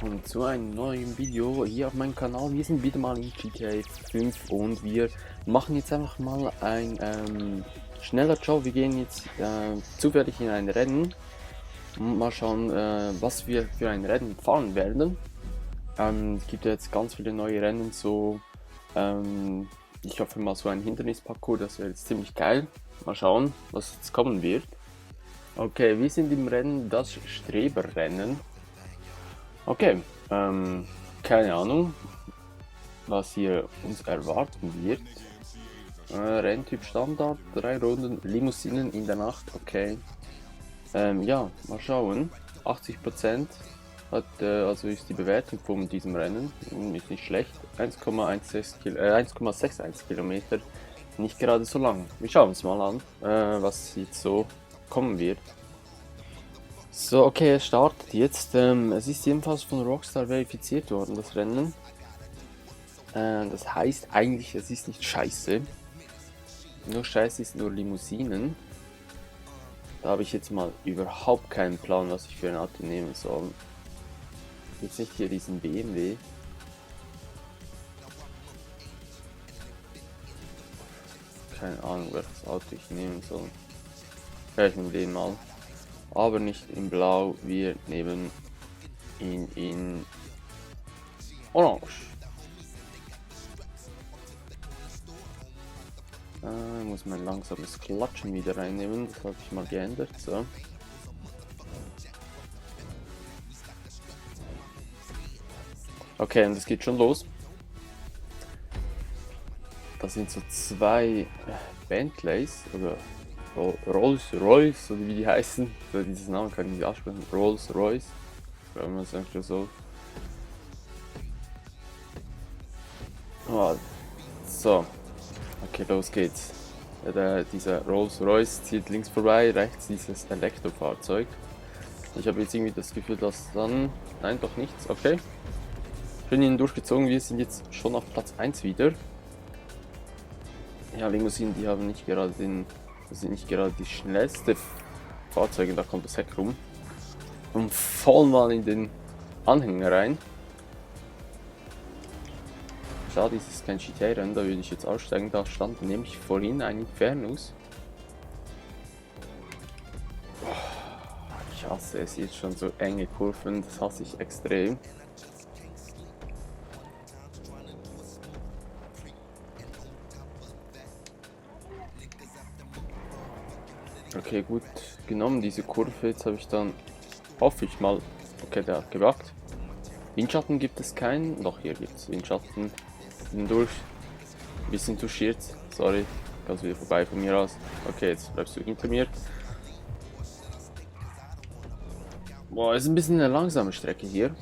willkommen zu einem neuen Video hier auf meinem Kanal. Wir sind wieder mal in GTA 5 und wir machen jetzt einfach mal ein schneller Job. Wir gehen jetzt zufällig in ein Rennen und mal schauen, was wir für ein Rennen fahren werden. Es gibt ja jetzt ganz viele neue Rennen, so ich hoffe mal so ein Hindernisparcours, das wäre jetzt ziemlich geil. Mal schauen, was jetzt kommen wird. Okay, wir sind im Rennen, das Streberrennen. Okay, keine Ahnung, was hier uns erwarten wird. Renntyp Standard, 3 Runden, Limousinen in der Nacht, okay. Ja, mal schauen. 80% hat, also ist die Bewertung von diesem Rennen, ist nicht schlecht. 1,61 Kilometer, nicht gerade so lang. Wir schauen uns mal an, was jetzt so kommen wird. So, okay, es startet jetzt. Es ist jedenfalls von Rockstar verifiziert worden, das Rennen. Das heißt eigentlich, es ist nicht scheiße. Nur scheiße ist nur Limousinen. Da habe ich jetzt mal überhaupt keinen Plan, was ich für ein Auto nehmen soll. Jetzt nicht hier diesen BMW. Keine Ahnung, welches Auto ich nehmen soll. Ja, ich nehme den mal. Aber nicht in Blau, wir nehmen ihn in Orange. Muss man langsames Klatschen wieder reinnehmen, das habe ich mal geändert. So. Okay, und es geht schon los. Das sind so zwei Bentleys oder Rolls-Royce oder wie die heißen. So, dieses Namen kann ich nicht aussprechen. Rolls-Royce. Wenn man es einfach so. Oh, so. Okay, los geht's. Dieser Rolls-Royce zieht links vorbei, rechts dieses Elektrofahrzeug. Ich habe jetzt irgendwie das Gefühl, dass dann... Nein, doch nichts. Okay. Schön ihn durchgezogen. Wir sind jetzt schon auf Platz 1 wieder. Ja, Limousinen, die haben nicht gerade das sind nicht gerade die schnellste Fahrzeuge. Da kommt das Heck rum. Und voll mal in den Anhänger rein. Schade, es ist kein GTA-Rennen, da würde ich jetzt aussteigen. Da stand nämlich vorhin ein Infernus. Ich hasse es jetzt schon, so enge Kurven, das hasse ich extrem. Okay, gut genommen, diese Kurve. Jetzt habe ich dann, hoffe ich mal, okay, der hat gebackt. Windschatten gibt es keinen, doch hier gibt es Windschatten. Durch, ein bisschen touchiert, sorry, kannst wieder vorbei von mir aus. Okay, jetzt bleibst du hinter mir. Boah, ist ein bisschen eine langsame Strecke hier.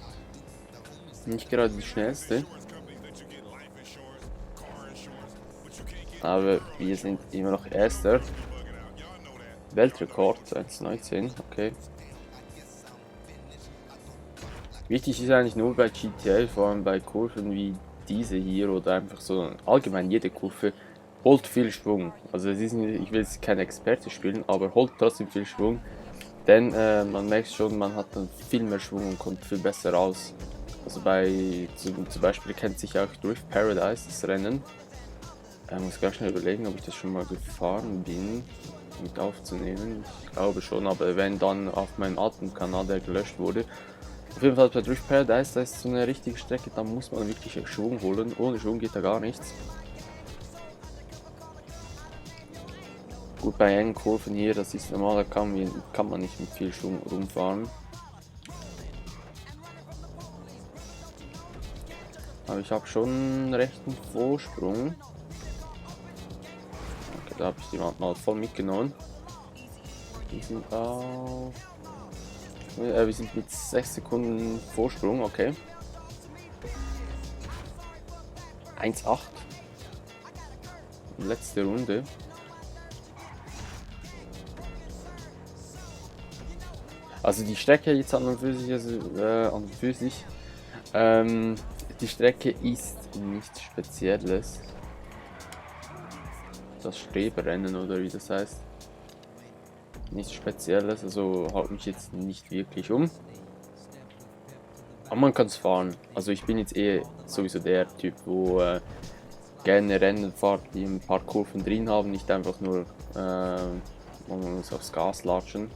Nicht gerade die schnellste. Aber wir sind immer noch Erster. Weltrekord 1,19, okay. Wichtig ist eigentlich nur bei GTA, vor allem bei Kurven wie diese hier oder einfach so allgemein jede Kurve, holt viel Schwung. Also es ist nicht, ich will jetzt kein Experte spielen, aber holt trotzdem viel Schwung. Denn man merkt schon, man hat dann viel mehr Schwung und kommt viel besser raus. Also zum Beispiel kennt sich auch Drift Paradise, das Rennen. Ich muss ganz schnell überlegen, ob ich das schon mal gefahren bin, mit aufzunehmen. Ich glaube schon, aber wenn dann auf meinem alten Kanal, der gelöscht wurde. Auf jeden Fall bei Drift Paradise, da ist so eine richtige Strecke, da muss man wirklich Schwung holen. Ohne Schwung geht da gar nichts. Gut, bei engen Kurven hier, das ist normal, da kann man nicht mit viel Schwung rumfahren. Aber ich habe schon einen rechten Vorsprung. Okay, da habe ich die mal voll mitgenommen. Die sind auf... wir sind mit 6 Sekunden Vorsprung, okay. 1,8. Letzte Runde. Also die Strecke jetzt an und für sich, die Strecke ist nichts Spezielles. Das Streberrennen oder wie das heißt. Nichts Spezielles, also haut mich jetzt nicht wirklich um. Aber man kann es fahren. Also ich bin jetzt eh sowieso der Typ, wo gerne Rennen fahrt, die ein paar Kurven drin haben, nicht einfach nur man muss aufs Gas latschen.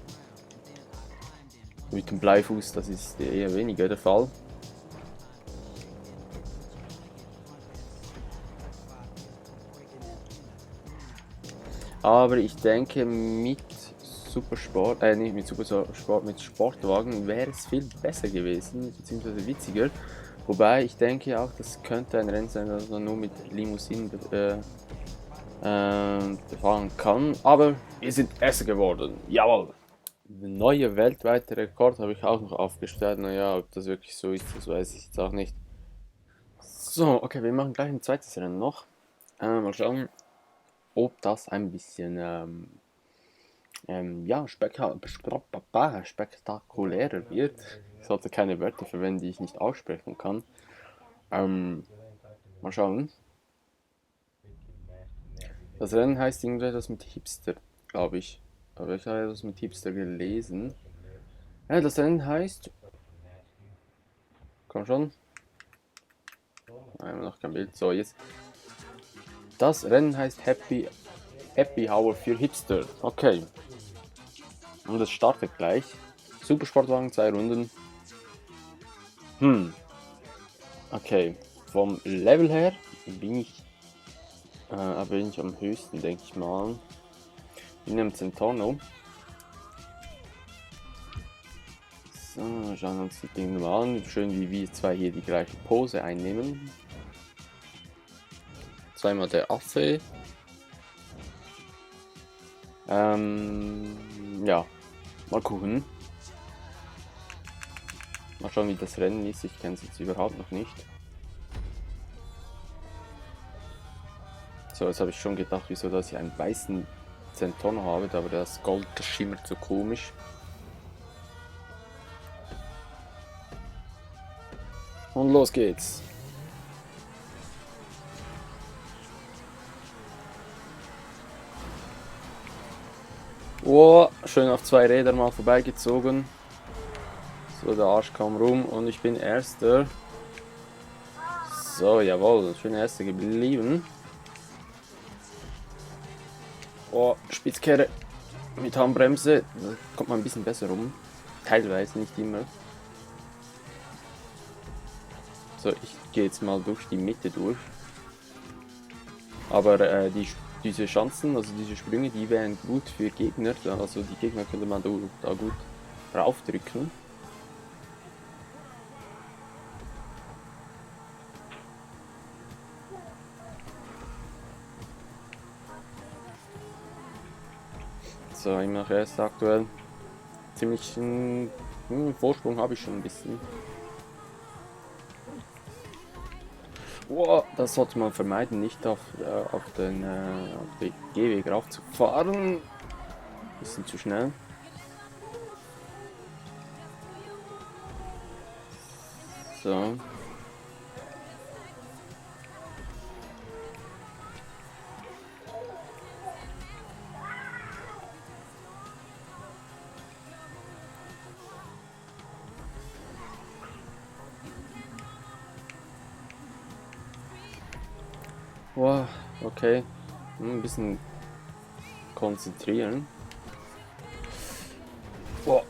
Mit dem Bleifuß, das ist eher weniger der Fall. Aber ich denke, mit Supersport, nicht mit Supersport, mit Sportwagen wäre es viel besser gewesen, beziehungsweise witziger. Wobei ich denke auch, das könnte ein Rennen sein, das man nur mit Limousinen befahren kann. Aber wir sind Erster geworden. Jawohl! Der neue weltweite Rekord habe ich auch noch aufgestellt. Naja, ob das wirklich so ist, das weiß ich jetzt auch nicht. So, okay, wir machen gleich ein zweites Rennen noch. Mal schauen, ob das ein bisschen ja, spektakulärer wird. Ich sollte keine Wörter verwenden, die ich nicht aussprechen kann. Mal schauen. Das Rennen heißt irgendetwas mit Hipster, glaube ich. Aber ich habe etwas mit Hipster gelesen. Ja, das Rennen heißt. Komm schon. Einmal noch kein Bild. So, jetzt. Das Rennen heißt Happy Hour für Hipster. Okay. Und es startet gleich. Supersportwagen, 2 Runden. Okay. Vom Level her bin ich am höchsten, denke ich mal. Ich nehme Zentorno. So, schauen wir uns die Dinge mal an. Schön, wie wir zwei hier die gleiche Pose einnehmen. Zweimal der Affe. Ja, mal gucken. Mal schauen, wie das Rennen ist. Ich kenne es jetzt überhaupt noch nicht. So, jetzt habe ich schon gedacht, wieso dass ich einen weißen Zentorno habe, aber das Gold, das schimmert so komisch. Und los geht's. Oh, schön auf 2 Rädern mal vorbeigezogen. So, der Arsch kam rum und ich bin Erster. So, jawohl, schön Erster geblieben. Oh, Spitzkehre mit Handbremse. Da kommt man ein bisschen besser rum. Teilweise, nicht immer. So, ich gehe jetzt mal durch die Mitte durch. Aber diese Schanzen, also diese Sprünge, die wären gut für Gegner. Also die Gegner könnte man da gut raufdrücken. So, ich mache erst aktuell ziemlich einen Vorsprung habe ich schon ein bisschen. Oh, das sollte man vermeiden, nicht auf den Gehweg rauf zu fahren. Bisschen zu schnell. So. Wow, okay. Ein bisschen konzentrieren. Boah,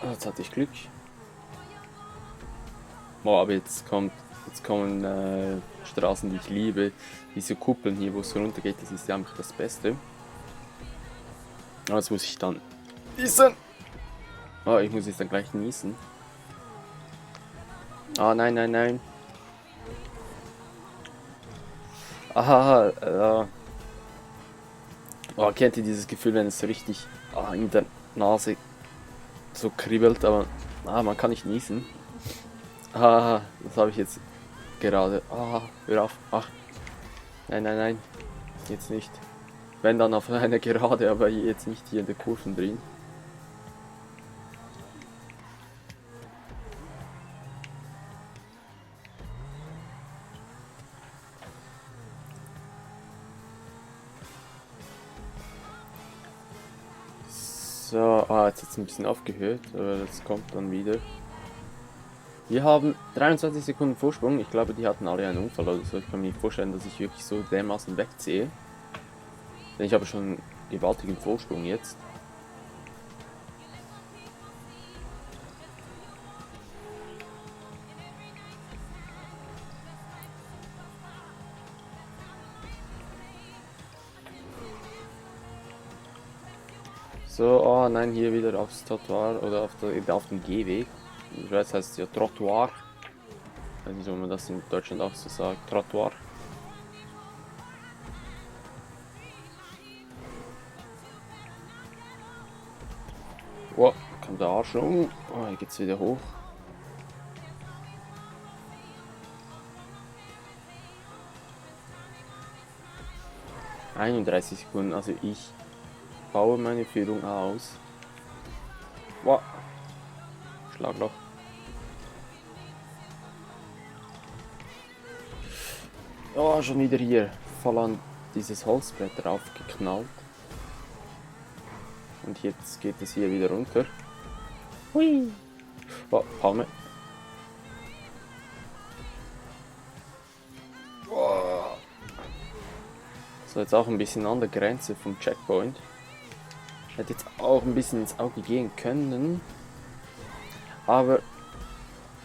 jetzt hatte ich Glück. Boah, aber jetzt kommen Straßen, die ich liebe. Diese Kuppeln hier, wo es runter geht, das ist ja einfach das Beste. Jetzt muss ich dann niesen. Oh, ich muss jetzt dann gleich niesen. Ah, nein, nein, nein. Aha, oh, kennt ihr dieses Gefühl, wenn es so richtig in der Nase so kribbelt, aber man kann nicht niesen. Das habe ich jetzt gerade. Hör auf. Ach, nein, nein, nein. Jetzt nicht. Wenn dann auf einer Gerade, aber jetzt nicht hier in der Kurven drin. So, jetzt hat es ein bisschen aufgehört, aber das kommt dann wieder. Wir haben 23 Sekunden Vorsprung. Ich glaube, die hatten alle einen Unfall oder so. Ich kann mir nicht vorstellen, dass ich wirklich so dermaßen wegziehe. Denn ich habe schon einen gewaltigen Vorsprung jetzt. So, oh nein, hier wieder aufs Trottoir oder auf den Gehweg. Ich weiß, heißt es ja Trottoir. Ich weiß nicht, ob man das in Deutschland auch so sagt. Trottoir. Wow, kommt der Arsch um. Oh, hier geht's wieder hoch. ...31 Sekunden, also ich baue meine Führung aus. Wow. Schlagloch. Oh, schon wieder hier voll an dieses Holzbrett drauf geknallt. Und jetzt geht es hier wieder runter. Hui. Oh, Palme. Oh. So, jetzt auch ein bisschen an der Grenze vom Checkpoint. Hätte jetzt auch ein bisschen ins Auge gehen können. Aber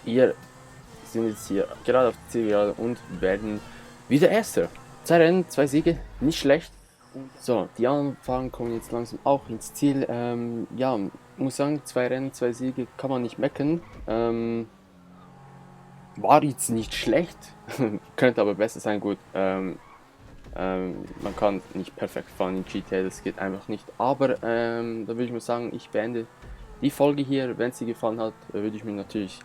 wir sind jetzt hier gerade auf der Zielgerade und werden wieder Erster. 2 Rennen, 2 Siege, nicht schlecht. So, die anderen Fahrer kommen jetzt langsam auch ins Ziel. Ja, muss sagen, 2 Rennen, 2 Siege kann man nicht meckern. War jetzt nicht schlecht, könnte aber besser sein. Gut, man kann nicht perfekt fahren in GTA, das geht einfach nicht. Aber da würde ich mal sagen, ich beende die Folge hier. Wenn es dir gefallen hat, würde ich mich natürlich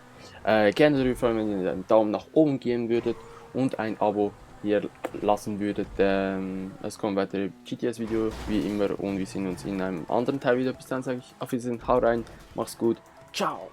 gerne darüber freuen, wenn ihr einen Daumen nach oben geben würdet und ein Abo hier lassen würdet. Es kommen weitere GTS-Video wie immer und wir sehen uns in einem anderen Teil wieder. Bis dann sage ich auf Wiedersehen, hau rein, mach's gut, ciao!